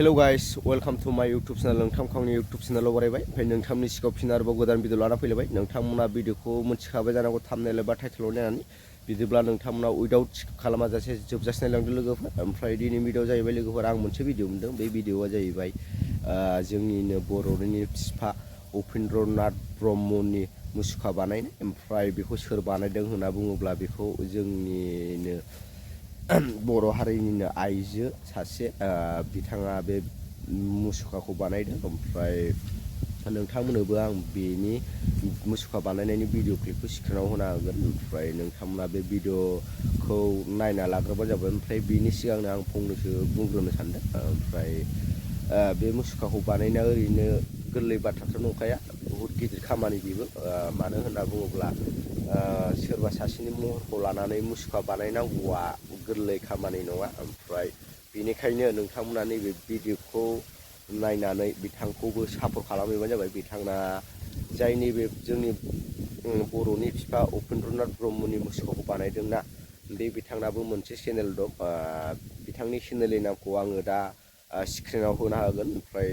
Hello guys, welcome to my YouTube channel. नोंथांनि YouTube channel बरायबाय ओमफ्राय नोंथांनि सिगाङाव फिन आरोबाव गोदान भिडिअ लाना फैलायबाय। नोंथांमोना भिडिअखौ मोनथिखाबाय जानांगौ थाम्बनेल एबा टाइटेलाव नायनानै बिदिब्ला नोंथांमोना उइदाउट स्किप खालामाजासे जोबजासे नायलांदो लोगोफोर। ओमफ्राय दिनैनि भिडिअ जाहैबाय लोगोफोर आं मोनसे भिडिअ मोनदों। बे भिडिअआ जाहैबाय जोंनिनो बर'नि बिफा उपेन्द्रनाथ ब्रह्मनि मुसुखा बानायनाय। ओमफ्राय बेखौ सोर बानायदों होनना बुङोब्ला बेखौ जोंनिनो बर' हारिनिनो आइजो सासे बिथाङा बे मुसुखाखौ बानायदों। ओमफ्राय नोंथांमोननोबो आं बेनि मुसुखा बानायनायनि भिडिअ क्लिपखौ स्क्रिनाव होना होगोन। ओमफ्राय नोंथांमोना बे भिडिअखौ नायना लाग्रोबा जाबाय। ओमफ्राय बेनि सिगांनो आं फंनैसो बुंग्रोनो सानदों। ओमफ्राय बे मुसुखाखौ बानायनाया ओरैनो गोरलै बाथ्राथ' नंखाया, बहुद गिदिर खामानि बेबो। मानो होनना बुङोब्ला सोरबा सासेनि महरखौ लानानै मुसुखा बानायनांगौआ गोरलै खामानि नङा। ओमफ्राय बेनिखायनो नोंथांमोना नैबे भिडिअखौ नायनानै बिथांखौबो सापर्ट खालामहैबानो जाबाय। बिथाङा जाय नैबे जोंनि बर'नि बिफा उपेन्द्रनाथ ब्रह्मनि मुसुखाखौ बानायदोंना, बे बिथांनाबो मोनसे चेनेल दं। बिथांनि चेनेलनि नामखौ आङो दा स्क्रिनाव होना होगोन। ओमफ्राय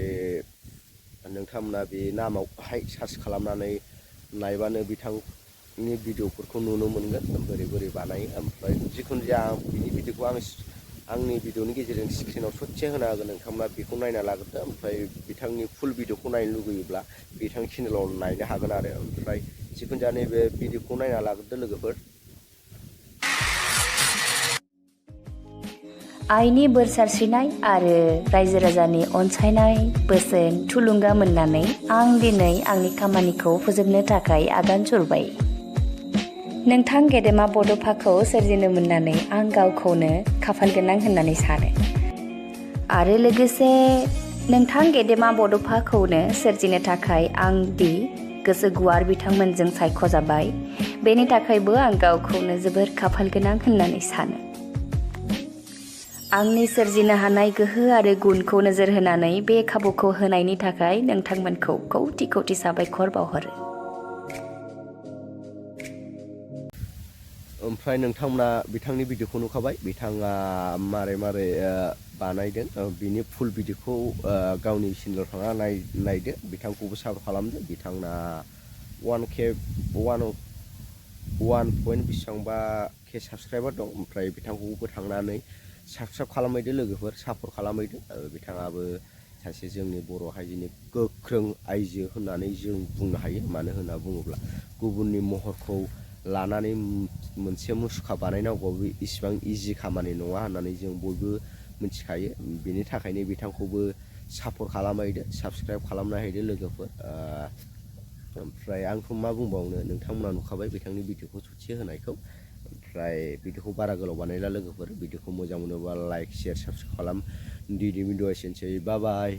नोंथांमोना बे नामावहाय सार्च खालामनानै नायबानो बिथांनि भिडिअफोरखौ नुनो मोनगोन बोरै बोरै बानायो। ओमफ्राय जिखुनु जाया बिनि भिडिअखौ आंनि भिडिअनि गेजेरजों स्क्रिनाव ससे होना होगोन। नोंथांमोना बेखौ नायना लाग्रोदो। ओमफ्राय बिथांनि फुल भिडिअखौ नायनो लुगैयोब्ला बिथांनि चेनेलाव नायनो हागोन आरो। ओमफ्राय जिखुनु जाया नैबे भिडिअखौ नायना लाग्रोदो लोगोफोर। आइनि बोर सारस्रिनाय आरो रायजो राजानि अनसायनाय बोसोन थुलुंगा मोननानै आं दिनै आंनि खामानिखौ फोजोबनो थाखाय आगान सुरबाय। नोंथां गेदेमा बड'फाखौ सोरजिनो मोननानै आं गावखौनो खाफाल गोनां होननानै सानो। आरो लोगोसे नोंथां गेदेमा बड'फाखौनो सोरजिनो थाखाय आं दि गोसो गुवार बिथांमोनजों सायख'जाबाय, बेनि थाखायबो आं गावखौनो जोबोर खाफाल गोनां होननानै सानो। आंनि सोरजिनो हानाय गोहो आरो गुनखौ नोजोर होनानै बे खाबुखौ होनायनि थाखाय नोंथांमोनखौ कौटि कौटि साबायखर बावहरो। ओमफ्राय नोंथांमोना बिथांनि भिडिअखौ नुखाबाय, बिथाङा मारै बानायदों। बिनि फुल भिडिअखौ गावनि चेनेलाव थांना नायदो। बिथांखौबो सापर्ट खालामदो। बिथांना 1 बेसेबांबा के साबसक्राइबार दं। ओमफ्राय बिथांखौबो थांनानै साबसक्राइब खालामहैदो लोगोफोर, सापर्ट खालामहैदो। बिथाङाबो सासे जोंनि बर' हारिनि गोख्रों आइजो होननानै जों बुंनो हायो। मानो होनना बुङोब्ला गुबुननि महरखौ लानानै मोनसे मुसुखा बानायनांगौआ इसिबां इजि खामानि नङा होननानै जों बयबो मिथिखायो। बेनि थाखायनो बिथांखौबो सापर्ट खालामहैदो, साबसक्राइब खालामना हैदो लोगोफोर। ओमफ्राय आंथ' मा बुंबावनो, नोंथांमोना नुखाबाय बिथांनि भिडिअखौ ससे होनायखौ। ओमफ्राय भिडिअखौ बारा गोलाव बानायला लोगोफोर। भिडिअखौ मोजां मोनोबा लाइक, शेयार, साबसक्राइब खालाम। दिनै भिडिअ एसेनोसै, बाय बाय।